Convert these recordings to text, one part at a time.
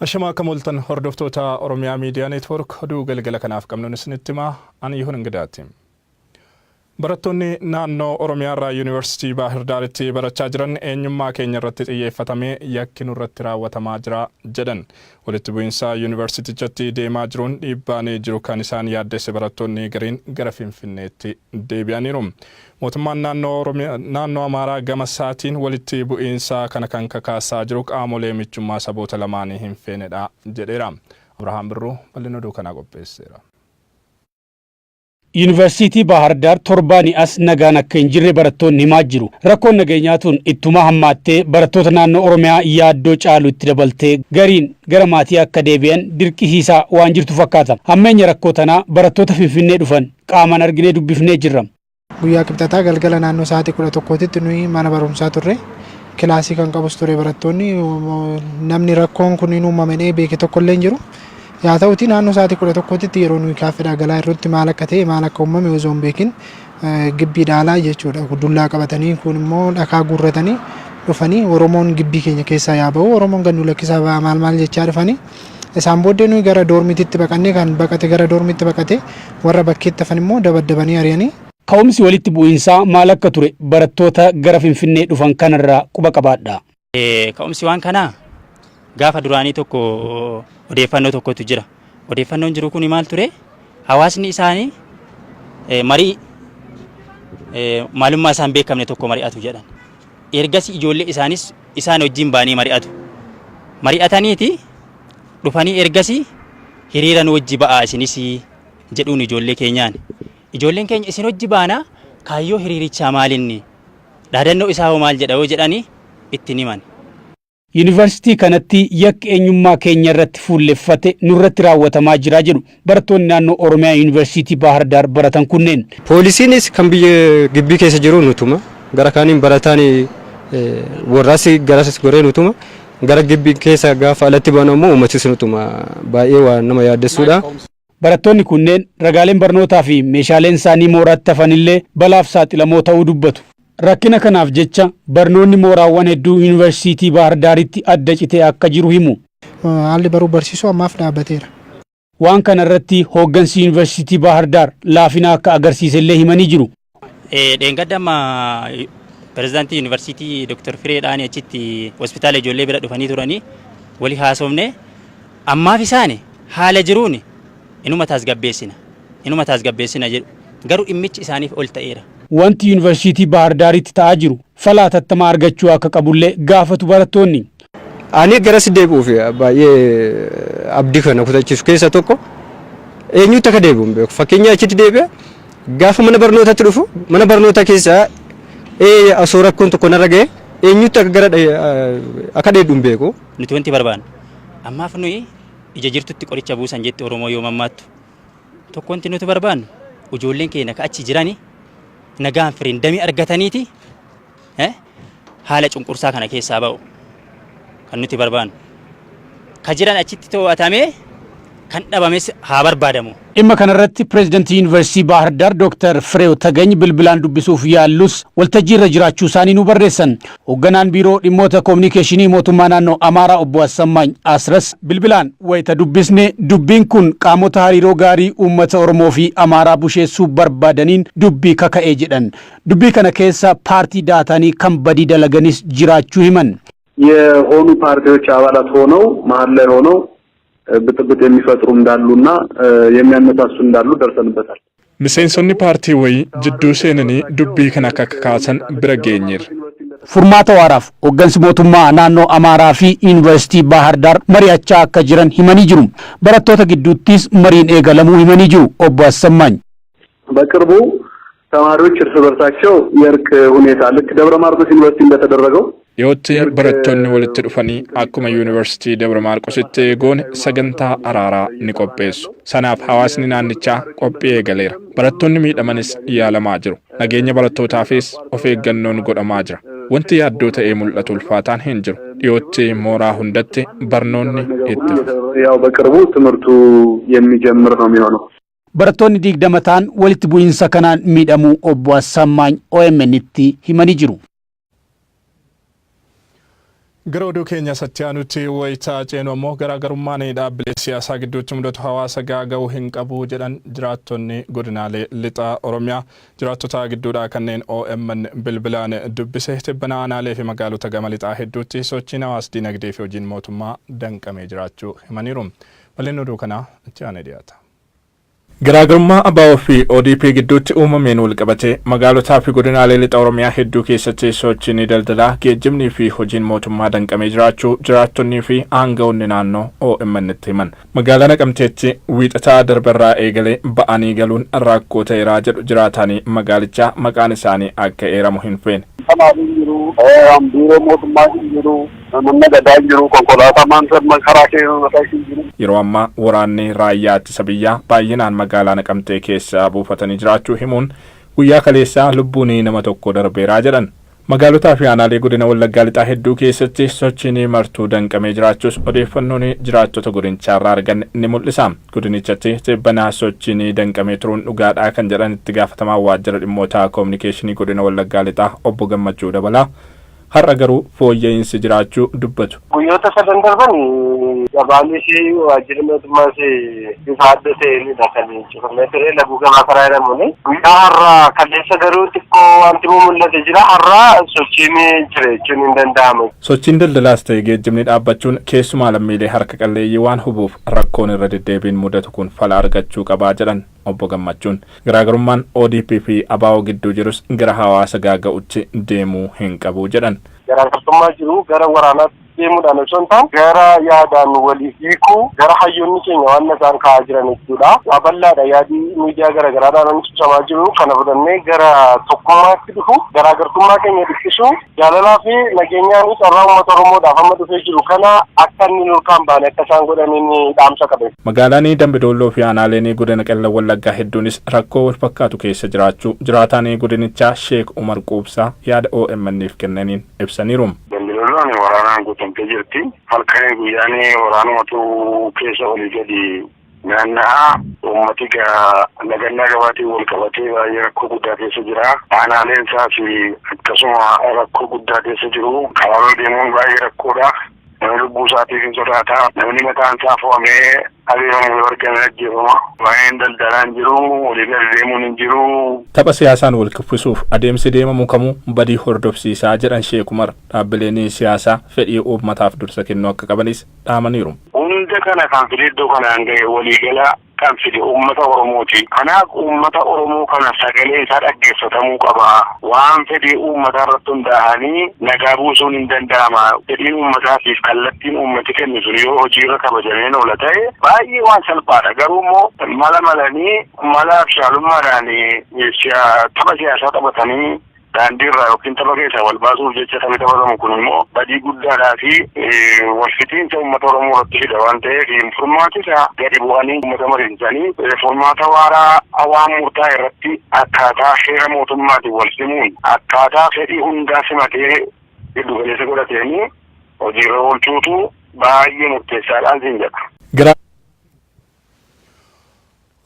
Ashamaa akkam ooltan hordoftoota Oromiyaa Miidiyaa Neetwoork oduu galgala kanaaf qabnuun isinitti himaa ani Yihun Ingidaati. Barattoonni naannoo Oromiyaarraa Yuunivarsiitii Baahir Daaritti barachaa jiran eenyummaa keenya irratti xiyyeeffatamee yakki nurratti raawwatamaa jira jedhan. Walitti bu'iinsa yuunivarsiitichatti deemaa jiruun dhiibbaan jiru kan isaan yaaddesse barattoonni gariin gara Finfinneetti deebi'aniiru. Mootummaan naannoo Oromiyaa naannoo Amaaraa gama isaatiin walitti bu'iinsa kana kan kakaasaa jiru qaamolee michummaa saboota lamaanii hin feenedha jedheera. Abrahaam Birruu bal'ina oduu kanaa qopheesseera. Yuunivarsiitii Baahar Daar torbaanii as nagaan akka hin jirre barattoonni himaa jiru. Rakkoon nageenyaa tun ittuma hammaattee barattoota naannoo Oromiyaa yaaddoo caalu itti dabaltee gariin gara maatii akka deebi'an dirqisiisaa waan jirtu fakkaata. Hammeenya rakkoo tanaa barattoota Finfinnee dhufan qaamaan arginee dubbifnee jirra. Guyyaa Kibxataa galgala naannoo sa'aatii 11tti nuyi mana barumsaa turre. Kilaasii kan qabus ture barattoonni namni rakkoon kun hin uumamne beeke tokko illee hin jiru. Yaa ta'uti naannoo sa'aatii 11tti yeroo nuyi kaaffeedhaa galaa jirrutti maal akka ta'e maal akka uumame osoo hin beekin gibbii dhaalaa jechuudha. Dullaa qabatanii kun immoo dhakaa guurratanii dhufanii Oromoon gibbii keenya keessaa yaa ba'u Oromoon gad nu lakkisaa ba'a maal maal jechaa dhufanii isaan booddee nuyi gara doormititti baqannee kan baqate gara doormitti baqate warra bakkeetti hafan immoo dabaddabanii ari'anii. Ka'umsi walitti bu'iinsaa maal akka ture barattoota gara Finfinnee dhufan kanarraa quba qabaadhaa. Ka'umsi waan kanaa gaafa duraanii tokko odeeffannoo tokkotu jira. Odeeffannoon jiru kun maal ture? Hawaasni isaanii marii maalummaa isaan beekamne tokko mari'atu jedhan. Ergasii ijoollee isaanis isaan wajjin ba'anii mari'atu. Mari'ataniiti dhufanii ergasii hiriira nu wajji ba'aa isinis jedhuun ijoollee keenyaan. Ijoolleen keenya isin wajji baanaa kaayyoo hiriirichaa maalinni? Dhaadannoo isaa hoo maal jedha yoo jedhani itti hin himan. Yuunivarsiitii kanatti yakki eenyummaa keenya irratti fuulleffate nurratti raawwatamaa jira jedhu barattoonni naannoo Oromiyaa Yuunivarsiitii Baahar Daar baratan kunneen. Poolisiinis kan biyya gibbii keessa jiru nutuma. Gara kaaniin barataan warraas garasas goree nutuma. Gara gibbii keessa gaafa alatti baanu ammoo uummatis nutuma. Baay'ee waan nama yaaddessuudha. Barattoonni kunneen ragaaleen barnootaa fi meeshaaleen isaanii mooraatti hafanillee balaaf saaxilamoo ta'uu dubbatu. Rakkina kanaaf jecha barnoonni mooraawwan hedduu Yuunivarsiitii Baahar Daaritti adda citee akka jiru himu. Haalli baruu barsiisuu ammaaf dhaabbateera. Waan kana irratti hooggansi Yuunivarsiitii Baahar Daar laafina akka agarsiisellee himanii jiru. Dheengadda amma pirezidaantii yuunivarsiitii Dr. Fireedhaan achitti hospitaala ijoollee bira dhufanii turanii wali haasofne ammaaf isaani haala jiruun inuma taasgabbeessina inuma taasgabbeessina jedhu garuu dhimmichi isaaniif ol ta'eera. Wanti Yuunivarsiitii Baahar Daaritti ta'aa jiru fala hatattamaa argachuu akka qabullee gaafatu barattoonni. Ani garas deebi'uuf baay'ee abdii kana kutachiisu keessa tokko eenyutti akka deebi'u hin beeku. Fakkeenya achitti deebi'a. Gaafa mana barnootaatti dhufu mana barnootaa keessa ee osoo rakkoon tokko narra ga'e eenyutti akka gara akka dheedhu hin beeku. Nuti wanti barbaannu ammaaf nuyi ija jirtutti qoricha buusan jetti Oromoo yoo mammaattu. Tokko wanti nuti barbaannu ijoolleen keenya ka achi jirani nagaan firiindamii argataniiti haala cunqursaa kana keessaa ba'u kan nuti barbaannu. Ka jiran achitti to'atamee kan dhabames haa barbaadamu. Dhimma kanarratti Pireezidantii Yuunivarsiitii Baahir Daar Dooktar Fireew Tagany bilbilaan dubbisuuf yaallus waltajjiirra jiraachuu isaanii nu barreessan. Hoogganaan Biiroo Dhimmoota Kominikeeshinii Mootummaa Naannoo Amaaraa Obbo Assammaany Asras bilbilaan wayita dubbisne dubbiin kun qaamota hariiroo gaarii uummata Oromoo fi Amaaraa busheessuu barbaadaniin dubbii kaka'e jedhan. Dubbii kana keessa paartii daatanii kan badii dalaganis jiraachuu himan. የሆኑ ፓርቲዎች አባላት ሆነው መሀል ላይ ሆነው ብጥብጥ የሚፈጥሩ እንዳሉና የሚያነሳሱ እንዳሉ ደርሰንበታል። Miseensonni paartii wayii jidduu seenanii dubbii kana akka kakaasan bira geenyeerra. Furmaata waaraaf hooggansi mootummaa naannoo Amaaraa fi Yuunivarsiitii Baahar Daar mari'achaa akka jiran himanii jiru. Barattoota gidduuttis mariin eegalamuu himanii jiru Obbo Assammaany. በቅርቡ ተማሪዎች እርስ በርሳቸው የእርቅ ሁኔታ ልክ ደብረ ማርቆስ ዩኒቨርሲቲ እንደተደረገው Dhiyootti barattoonni walitti dhufanii akkuma Yuunivarsiitii Dabra Maarqositti goone sagantaa araaraa ni qopheessu. Sanaaf hawaasni naannichaa qophii eegaleera. Barattoonni miidhamanis yaalamaa jiru. Nageenya barattootaafis of eeggannoon godhamaa jira. Wanti yaaddoo ta'ee mul'atu ulfaataan hin jiru. Dhiyootti mooraa hundatti barnoonni itti fufa. ያው በቅርቡ ትምህርቱ የሚጀምር ነው የሚሆነው። Barattoonni 20 ta'an walitti bu'iinsa kanaan miidhamuu Obbo Assammaany OMN'tti himanii jiru. Gara oduu keenya isatti aanutti wayitaa ceenu ammoo, garaagarummaan dhaabbilee siyaasaa gidduutti mudatu hawaasa gaaga'uu hin qabu jedhan jiraattonni godinaalee lixa Oromiyaa. Jiraattota gidduudhaa kanneen OMN bilbilaan dubbise, tibbana aanaalee fi magaalota gama lixaa hedduutti sochiin hawaas dinagdee fi hojiin mootummaa danqamee jiraachuu himaniiru. Bal'inni oduu kanaa itti aanee dhiyaata. Garaagarummaa ABO fi ODP gidduutti uumameen walqabatee magaalotaa fi godinaalee lixa Oromiyaa hedduu keessatti sochiin daldalaa, geejjibnii fi hojiin mootummaa danqamee jiraachuu jiraattonnii fi aanga'oonni naannoo OMN itti himan. Magaalaa Naqamteetti wiixataa darbarraa eegalee ba'anii galuun rakkoo ta'eeraa jedhu jiraatanii magaalichaa maqaan isaanii akka eeramu hin feene. Kanaaf hin jiru, biiroo mootummaa hin jiru, manni gadaa hin jiru, konkolaataan karaa keessa mataa hin jiru. Yeroo ammaa waraanni raayyaa ittisa biyyaa baay'inaan magaalaa Naqamtee keessa buufatanii jiraachuu himuun, guyyaa kaleessaa lubbuun nama tokko darbeeraa jedhan. Magaalotaa fi aanaalee godina Wallaggaa lixaa hedduu keessatti sochiin martuu danqamee jiraachuus odeeffannoon jiraattota godinichaarraa arganne ni mul'isa. Godinichatti tibbanaa sochiin danqamee turuun dhugaadhaa kan jedhan itti gaafatamaa waajjira dhimmoota koominikeeshinii godina Wallaggaa lixaa obbo Gammachuu Dabalaa, har'a garuu fooyya'insi jiraachuu dubbatu. Guyyoota sadan darban gabaanis waajjirri mootummaas bifa adda ta'eenidha kan cufamee ture, laguu gabaa karaa jedhamuun. Guyyaa har'aa kaleessa garuu xiqqoo wanti mul'ate jira, har'aa sochiin jira jechuun hin danda'amu. Sochiin daldalaas ta'e geejjibni dhaabbachuun keessumaa lammiilee harka qalleeyyii waan hubuuf rakkoon irra deddeebiin mudatu kun fala argachuu qabaa jedhan obbo Gammachuun. Garaagarummaan ODP fi ABO gidduu jirus gara hawaasa gaaga'utti deemuu hin qabu jedhan. Garaagartummaa jiru gara waraanaatti deemuudhaan osoo hin taane, gara yaadaan walii hiikuu, gara hayyoonni keenya waan isaan kaa'aa jiran jechuudha. Waa bal'aadha, yaadii miidiyaa garaagaraadhaan ibsamaa jiru kana fudhannee gara tokkummaatti dhufu, garaagartummaa keenya dhiphisuu, jaalalaa fi nageenyaan carraa uummata Oromoodhaaf amma dhufee jiru kana akka inni nurkaan baane akka isaan godhaniin dhaamsa qabe. Magaalaan Dambidolloo fi aanaaleen godina Qellam Wallaggaa hedduunis rakkoo wal fakkaatu keessa jiraachuu jiraataan godinichaa Sheek Umar Quubsaa yaada OMN'if kennaniin ibsaniiru. Dambidoolloon waraanaan guutamtee jirti. Halkanii guyyaan waraanumatu keessa olii gadi naanna'aa. Uummati lagannaa gabaatiin wal qabatee baay'ee rakkoo guddaa keessa jira. Aanaaleen isaas akkasuma rakkoo guddaa keessa jiru. Karaarra deemuun baay'ee rakkoodha. Namni lubbuu isaatiif hin sodaata. Namni mataan isaa fo'amee adeemamu yoo argame ajjeefama. Baay'een daldalaan jiru. Olii gadi deemuun hin jiru. Tapha siyaasaan wal kuffisuuf adeemsi deemamu kamuu badii hordofsiisaa jedhan Sheek Umar. Dhaabbileen siyaasaa fedhii uummataaf dursa kennuu akka qabanis dhaamaniiru. Hunda kana kan fide, iddoo kanaan gahe, waliigala kan fide uummata Oromooti. Kanaaf uummata Oromoo kana sagalee isaa dhaggeeffatamuu qaba. Waan fedhii uummataa irratti hundaa'anii nagaa buusuun hin danda'ama. Fedhiin uummataatiif kallattiin uummati kennu sun yoo hojiirra kabajameen oola ta'e baay'ee waan salphaadha. Garuu immoo mala malanii, mala abshaalummaadhaan tapha siyaasaa taphatanii daandiirraa yookiin tapha keessaa wal baasuuf jecha taphni taphatamu kun immoo badii guddaadhaa fi wal fixiinsa uummata Oromoo irratti fida waan ta'eef, furmaati isaa gadi bu'anii uummata mariisisanii furmaata waaraa waan murtaa'e irratti akkaataa heera mootummaatiin wal simuun, akkaataa fedhii hundaa simatee giddu galeessa godhateeni hojiirra oolchuutu baay'ee murteessaadhaan siin jedha.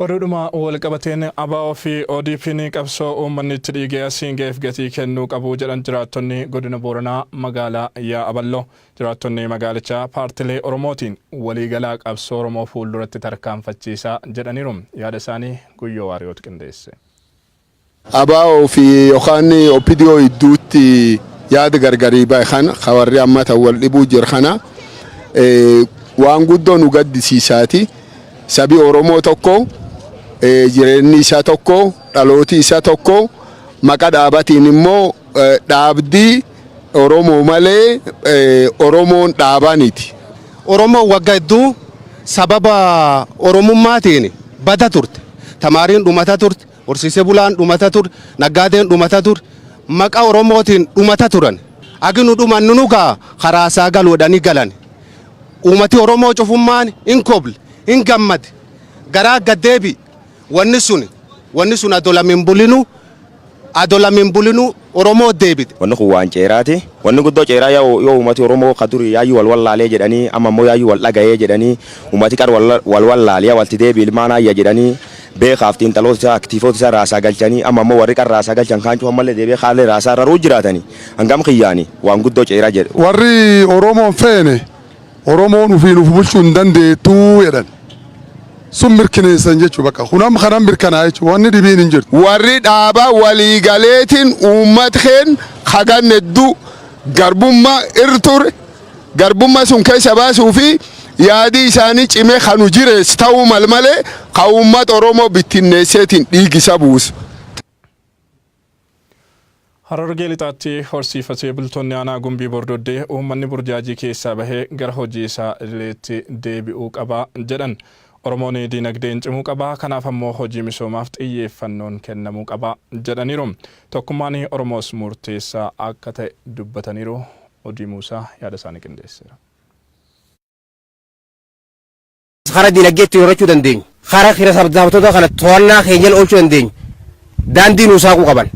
Oduudhuma wal qabateen, ABO fi ODP'n qabsoo uummanni itti dhiigee asiin ga'eef gatii kennuu qabu jedhan jiraattonni godina Booranaa magaalaa Yaa'aballoo. Jiraattonni magaalichaa paartilee Oromootiin waliigalaa qabsoo Oromoo fuulduratti tarkaanfachiisaa jedhaniiru. Yaada isaanii Guyyoo Waariyoot qindeesse. ABO fi yookaan OPDO gidduutti yaada gargarii bahe kana, warri amma ta'u wal dhibuu jira kana, waan guddoo nu gaddisiisaati. Sabi Oromoo tokko, jireenyi isaa tokko, dhalooti isaa tokko, maqa dhaabatiin immoo dhaabdii Oromoo malee Oromoon dhaabaniti. Oromoon waggaa hedduu sababa Oromummaatiin bada turte. Tamaariin dhumata turte, horsiisee bulaan dhumata ture, naggaadeen dhumata ture, maqaa Oromootiin dhumata turan. Agi nu dhumannu nu gaa karaa isaa galuudhani galan. Uummati Oromoo cufummaan hin koble, hin gammade, garaa gaddeebi. Wanni sun adola min bulinu Oromoo deebite. Wanni kun waan ceeraati. Wanni guddoo ceeraa yoo uummati Oromoo ka duri yaayyuu wal wallaalee jedhanii, amma immoo yaayyuu wal dhaga'ee jedhanii, uummati qar wal wallaalee walti deebi ilmaan ayya jedhanii. Beekaaf xiinxaloota isaa aktiifoota isaa raasaa galchanii, amma ammoo warri qarraasaa galchan kaan cufa mallee deebi'ee kaallee raasaa raruu jiraatanii hangam kiyyaanii waan guddoo ceeraa jedhe. Warri Oromoon feene Oromoon ofiin uf bulchuu hin dandeettuu jedhan. Sun mirkaneessan jechuu bakka. Kunam kanan mirkanaa jechuu wanni dhibiin hin jirtu. Warri dhaaba waliigaleetiin uummat keen hagan hedduu garbummaa irra ture, garbummaa sun keessa baasuu fi yaadii isaanii cimee kanu jirees ta'uu mal malee ka uummata Oromoo bittinneesseetiin dhiigisa buusu. Harargee Lixaatti horsiifatee bultoonni aanaa Gumbii Bordoddee uummanni burjaajii keessaa bahee gara hojii isaa idileetti deebi'uu qaba jedhan. Oromoon diinagdeen cimuu qaba, kanaaf ammoo hojii misoomaaf xiyyeeffannoon kennamuu qaba jedhaniiru. Tokkummaan Oromoos murteessaa akka ta'e dubbataniiru. Odii Muusaa yaada isaanii qindeesseera. Karaa dinagdee itti horachuu dandeenyu, karaa kira sabdaabtota kana to'annaa keenyan oolchuu dandeenyu, daandii nuu saaquu qaban.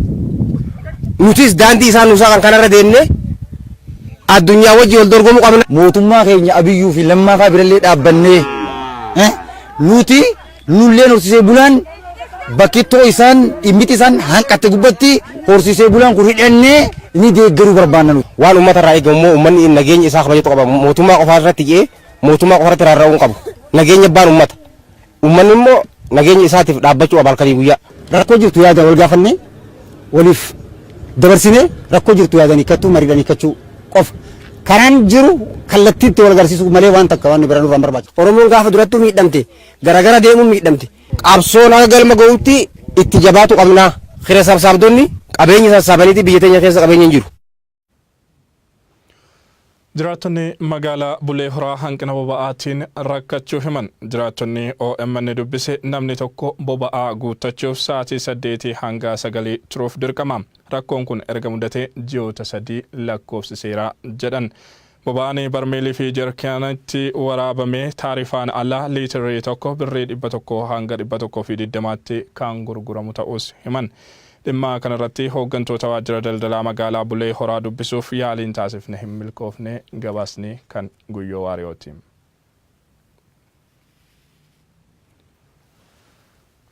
Nutis daandii isaan nuu saaqan kanarra deemnee addunyaa wajjin wal dorgomuu qabna. Mootummaa keenya Abiyyuu fi Lammaa fa'aa birallee dhaabbannee, nuti nulleen horsiisee bulaan bakkittoo isaan dhimmiti isaan hanqatte gubbatti horsiisee bulaan kun hidhannee ni deeggaruu barbaanna nuti. Waan uummata irraa eegamu immoo uummanni nageenya isaa kabajatu qaba. Mootummaa qofaa irratti jedhee mootummaa qofa irratti rarra'uu hin qabu. Nageenya abbaan uummata. Uummanni immoo nageenya isaatiif dhaabbachuu qaba halkanii guyyaa. Rakkoo jirtu yaadaan wal gaafannee, waliif dabarsinee, rakkoo jirtu yaadaan hiikkachuu, mariidhaan hiikkachuu qofa. Karaan jiru kallattiitti wal agarsiisuu malee waan takka waan biraa nurraa hin barbaachisu. Oromoon gaafa durattuu miidhamte, garagara deemuun miidhamte. Qabsoon haga galma gahutti itti jabaatu qabna. Kira sabsaabdonni qabeenya sassaabaniiti biyya teenya keessa qabeenya hin jiru. Jiraattonni magaalaa Bulee Horaa hanqina boba'aatiin rakkachuu himan. Jiraattonni OMN dubbise namni tokko boba'aa guuttachuuf sa'aatii 8 hanga 9 turuuf dirqama. Rakkoon kun erga mudatee ji'oota 3 lakkoofsiseera jedhan. Boba'aan barmeelii fi jerkaanitti waraabame taarifaan ala liitirri tokko birrii 100 hanga 120tti kan gurguramu ta'uus himan. Dhimma kanarratti hooggantoota waajjira daldalaa magaalaa Bulee Horaa dubbisuuf yaaliin taasifne hin milkoofne. Gabaasni kan Guyyoo Waariyooti.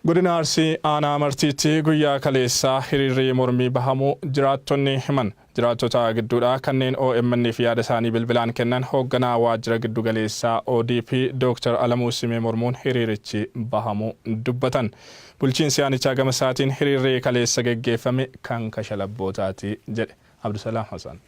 Godina Arsii Aanaa Amartiitti guyyaa kaleessaa hiriirri mormii bahamuu jiraattonni himan. Jiraattota gidduudhaa kanneen OMN'f yaada isaanii bilbilaan kennan hoogganaa waajjira giddu galeessaa ODP Dooktar Alamuu Simee mormuun hiriirichi bahamuu dubbatan. Bulchiinsi aanichaa gama isaatiin hiriirri kaleessa geggeeffame kan kashalabootaati jedhe. Abdusalaam Hasan.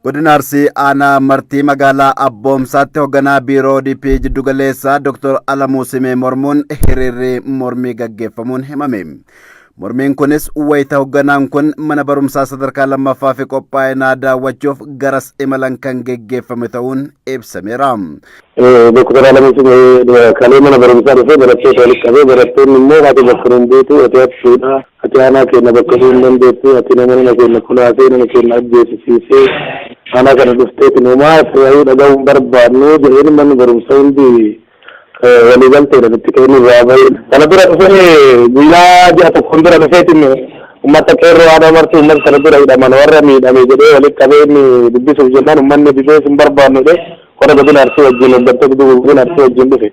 Godina Arsii Aanaa Amartii magaalaa Abboomsaatti hoogganaa biiroo ODP jiddugaleessaa Dr. Alamuu Simee mormuun hiriirri mormii gaggeeffamuun himame. Mormiin kunis wayita hoogganaan kun mana barumsaa sadarkaa lammaffaa fi qophaa'inaa daawwachuuf garas imalan kan geggeeffame ta'uun ibsameera. Dr. Alamuu Simee kalee mana barumsaa dhufee barattoota walitti qabee, barattoonni immoo ati bakka nuun buutu, ati hattuudha, ati aanaa keenya bakka bu'uu hin dandeettu, ati nama keenya kolaasee nama keenya ajjeesisiisee aanaa kana dhufteeti numaa fe'uu dhaga'uu hin barbaannu jedheen manni barumsaa hundi waliigalteedhaan itti kennuu irraa bahe. Kana dura dhufee guyyaa ji'a tokkoon dura dhufeetiin uummata qeerroo aanaa Amartii uummata sana dura hidhaman warra miidhame jedhee walitti qabee inni dubbisuuf jennaan uummanni didee hin barbaannu jedhee warra godina Arsii wajjin, hooggantoota godina Arsii wajjin dhufe.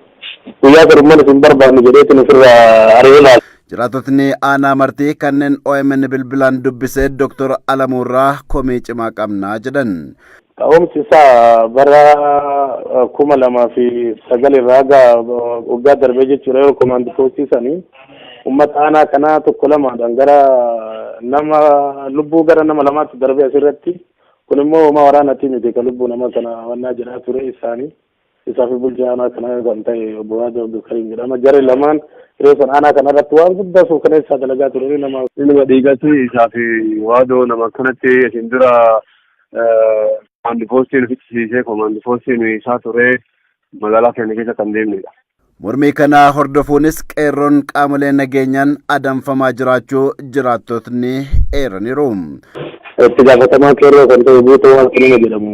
Guyyaa sana uummanni hin barbaannu jedheetiin ofirraa ari'ee baase. Jiraattotni aanaa Amartii kanneen OMN bilbilaan dubbisee Dr. Alamuurraa komii cimaa qabnaa jedhan. Ka'umsi isaa bara 2009 irraa haga waggaa darbee jechuudha, yeroo komaandi poostii sanii uummata aanaa kanaa tokko lamaadhaan gara nama lubbuu gara nama lamaatti darbee asirratti. Kun immoo homaa waraanatii miti kan lubbuu nama kana wannaa jedhaa ture isaanii isaa fi bulchaa aanaa kanaa kan ta'e obbo Waadoo Abdulkariim jedhama. Jarri lamaan yeroo san aanaa kana irratti waan guddaa suukaneessaa dalagaa turanii nama. Ilma dhiigatu isaa fi Waadoo nama akkanatti isin dura komaandi poostiin fichisiisee komaandi poostiin isaa ture magaalaa keenya keessa kan deemnedha. Mormii kana hordofuunis qeerroon qaamolee nageenyaan adamfamaa jiraachuu jiraattotni eeraniiru. Itti gaafatamaa qeerroo kan ta'e Guutuu Waaqinuma jedhamu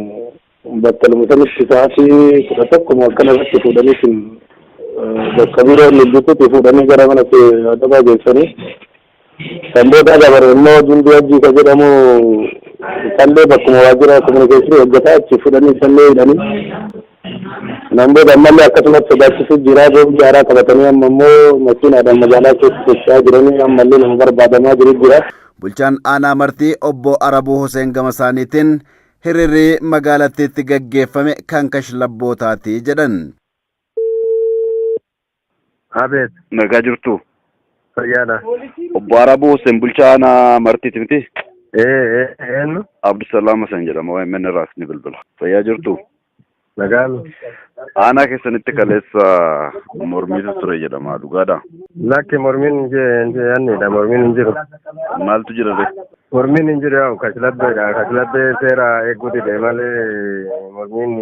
battaluma sanitti sa'aatii 11 akkana irratti fuudhanii sun bakka biiroo inni hojjetutti fuudhanii gara mana adabaa geessanii, kan booda dabare immoo Jundii Hajjii ka jedhamu isallee bakkuma waajjira kominikeeshinii hojjetaa achi fuudhanii isallee hidhanii. Kanaan booda ammallee akkasumatti sodaachisuu jira. Boombii haaraa qabatanii amma immoo makiinaadhaan magaalaa keessa socho'aa jiranii ammallee nama barbaadamaa jiru jira. Bulchaan aanaa Martii obbo Arabuu Huseen gama isaaniitiin hiriirri magaalattiitti gaggeeffame kan kashlabbootaati jedhan. Abeet. Nagaa jirtu. Fayyaadha. Obbo Arabuu Hussein bulchaa aanaa Martiiti miti? Ee, eenyu? Abdusalaam Hasan jedhama OMN irraa ni bilbila. Fayyaa jirtu. Nagaan. Aanaa keessanitti kaleessa mormiitu ture jedhama dhugaadha. Lakki mormiin hin jiru mormiin hin jiru. Maaltu jira ree? Mormiin hin jiru yaa'u kashlabbeedha. Kashlabbee seera eeguuti malee mormiin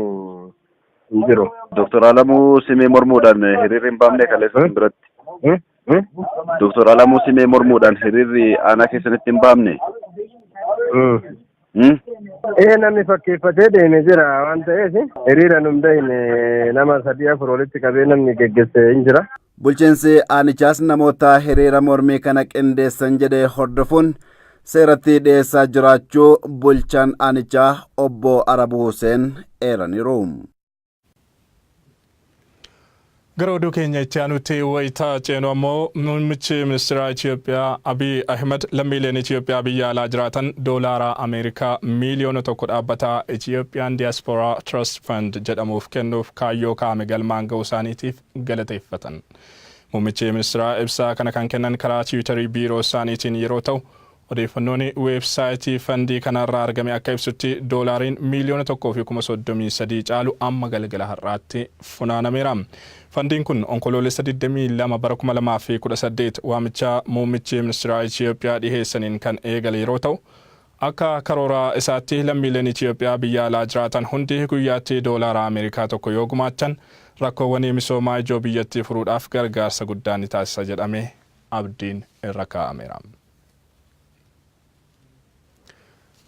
hin jiru. Doktor Alamuu Simee mormuudhaan hiriirri hin baafne kaleessa isin biratti. Doktor Alamuu Simee mormuudhaan hiriirri aanaa keessanitti hin baafne. Ee namni fakkeeffatee deeme jira waan ta'eef hiriira nu hin beekne nama sadii afur walitti qabee namni geggeesse hin jira. Bulchiinsi aanichaas namoota hiriira mormii kana qindeessan jedhee hordofuun seeratti dhiyeessaa jiraachuu bulchaan aanichaa obbo Arabuu Huseen eeraniiru. Gara oduu keenya itti aanutti wayitaa ceenu ammoo muummichi ministeera Itoophiyaa Abiy Ahmed lammiileen Itoophiyaa biyya alaa jiraatan doolaara Ameerikaa miiliyoona 1 dhaabbata Ethiopian Diaspora Trust Fund jedhamuuf kennuuf kaayyoo kaa'ame galmaan ga'uu isaaniitiif galateeffatan. Muummichi ministeeraa ibsa kana kan kennan karaa tiwiitarii biiroo isaaniitiin yeroo ta'u, odeeffannoon weebsaayitii fandii kanarraa argame akka ibsutti doolaariin 1,033,000 caalu amma galgala har'aatti funaanameera. Fandiin kun Onkoloolessa 22 bara 2018 waamicha muummichi ministeeraa Itoophiyaa dhiheessaniin kan eegale yeroo ta'u, akka karoora isaatti lammiileen Itoophiyaa biyya alaa jiraatan hundi guyyaatti doolaara Ameerikaa 1 yoo gumaachan rakkoowwan misoomaa ijoo biyyattii furuudhaaf gargaarsa guddaa ni taasisa jedhamee abdiin irra kaa'ameera.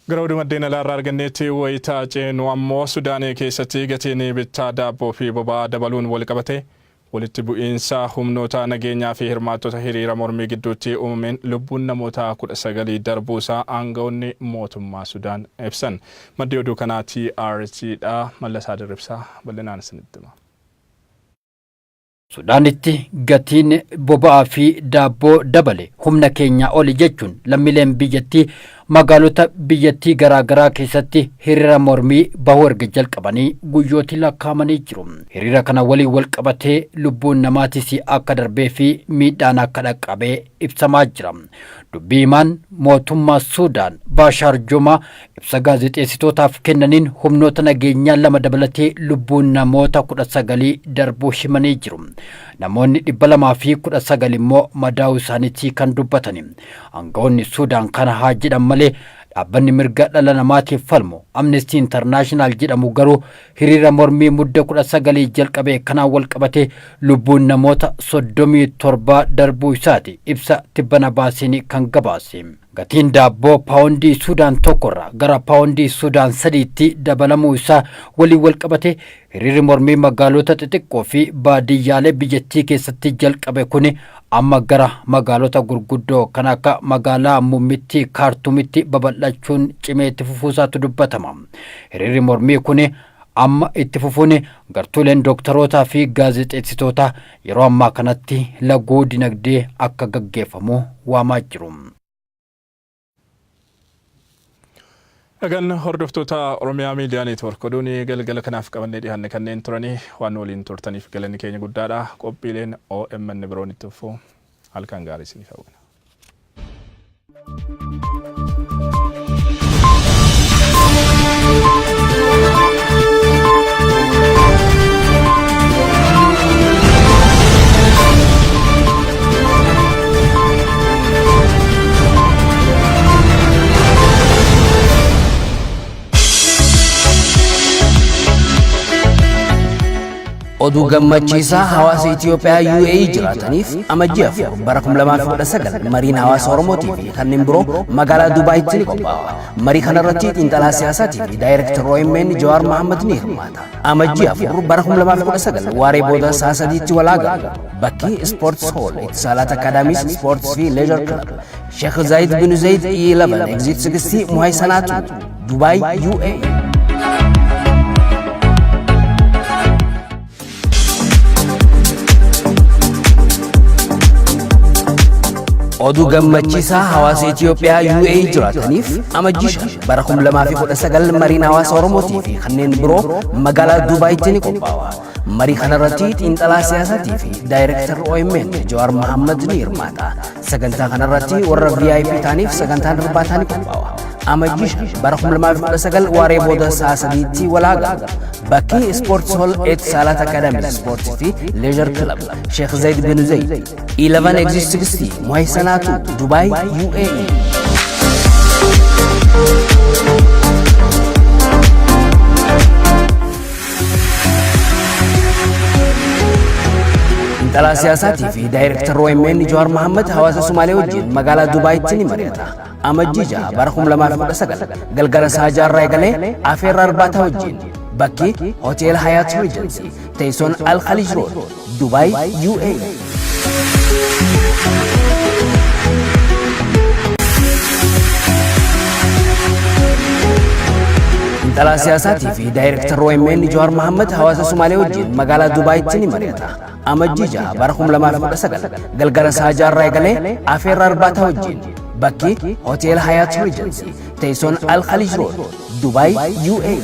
Gara oduu maddeen alaarraa arganneetti wayitaa ceenu ammoo Sudaanii keessatti gatiin bittaa daabboo fi boba'aa dabaluun wal qabate walitti bu'iinsa humnoota nageenyaa fi hirmaattota hiriira mormii gidduutti uumameen lubbuun namoota 19 darbuusaa aanga'oonni mootummaa Sudaan ibsan. Maddi oduu kanaa TRT dha. Mallasaa Dirribsaa bal'inaan isinitti hima. Sudaanitti gatiin boba'aa fi daabboo dabale humna keenyaa oli jechuun lammiileen biyyattii magaalota biyyattii garaa garaa keessatti hiriira mormii bahuu erga jalqabanii guyyooti lakkaa'amanii jiru. Hiriira kana waliin wal qabatee lubbuun namaatis akka darbee fi miidhaan akka dhaqqabee ibsamaa jira. Dubbii himaan mootummaa Suudaan Baashaar Jumaa ibsa gaazexeessitootaaf kennaniin humnoota nageenyaa lama dabalatee lubbuun namoota 19 darbuu himanii jiru. Namoonni 219 immoo madaa'uu isaaniitii kan dubbatani. Aangawoonni Suudaan kana haa jedhan malee dhaabbanni mirga dhala namaatiif falmu Amnesty International jedhamu garuu hiriira mormii Mudde 19 jalqabe kanaan walqabatee lubbuun namoota 37 darbuu isaati ibsa tibbana baaseen kan gabaase. Gatiin daabboo Paawondii Suudaan tokkorraa gara Paawondii Suudaan sadiitti dabalamuu isaa waliin walqabatee hiriirri mormii magaalota xixiqqoo fi baadiyyaalee biyyattii keessatti jalqabe kuni amma gara magaalota gurguddoo kan akka magaalaa muummittii Kaartumitti babal'achuun cimee itti fufuusaatu dubbatama. Hiriirri mormii kuni amma itti fufuun gartuuleen dooktarootaa fi gaazexeessitootaa yeroo ammaa kanatti laguu dinagdee akka gaggeeffamu waamaa jiru. Egan hordoftoota Oromiyaa Miidiyaa Neetwoork, oduun galgala kanaaf qabannee dhiyaanne kanneen turanii. Waan waliin turtaniif galanni keenya guddaadha. Qophiileen OMN biroon itti fufu. Halkan gaarii isiniif hawwina. Oduu gammachiisaa hawaasa Itoophiyaa UAE jiraataniif, Amajjii 4 bara 2019 mariin hawaasa Oromootii fi kanneen biroo magaalaa Dubaayitti ni qophaa'a. Marii kanarratti xiinxalaa siyaasaatii fi daayireektar OMN Jawaar Mohammad ni hirmaata. Amajjii 4 bara 2019 waaree booda sa'a 3tti wal agarra. Bakki Sports Hall, Itisaalaat Academies Sports fi Leisure Club, Sheikh Zayid bin Zayid E11 Exit 60 Muhaysanaatu, Dubaay, UAE. Oduu gammachiisaa hawaasa Itoophiyaa UAE jiraataniif, Amajjii 5 bara 2019 mariin hawaasa Oromootii fi kanneen biroo magaalaa Dubaayitti ni qophaa'a. Marii kanarratti xiinxalaa siyaasaatii fi daayirektarri OMN Jawaar Mohammad ni hirmaata. Sagantaa kanarratti warra VIP ta'aniif sagantaan irbaataa ni qophaa'a. Amajjii 5 bara 2019 waaree booda sa'a 3tti wal haa galu. Bakki Sports Hall Etisalat Academy Sports fi Leisure Club, Sheikh Zayid bin Zayid, 11 Exit 60, Muhaysanaatu, Dubai, UAE. Xiinxalaa siyaasaatii fi daayirektarri OMN Jawaar Mohammad hawaasa Sumaalee wajjin magaalaa Dubaayitti ni mari'ata. Amajjii 6 bara 2019 galgala sa'a 6rraa eegalee afeerraa irbaataa wajjin, bakki Hotel Hyatt Regency, teessoon Al Khalij Road, Dubai, UAE. Xiinxalaa siyaasaatii fi daayirektarri OMN Jawaar Mohammad hawaasa Sumaalee wajjin magaalaa Dubaayitti ni mari'ata. Amajjii 6 bara 2019 galgala sa'a 6rraa eegalee afeerraa irbaataa wajjin, bakki Hotel Hyatt Regency, teessoon Al Khalij Road, Dubai, UAE.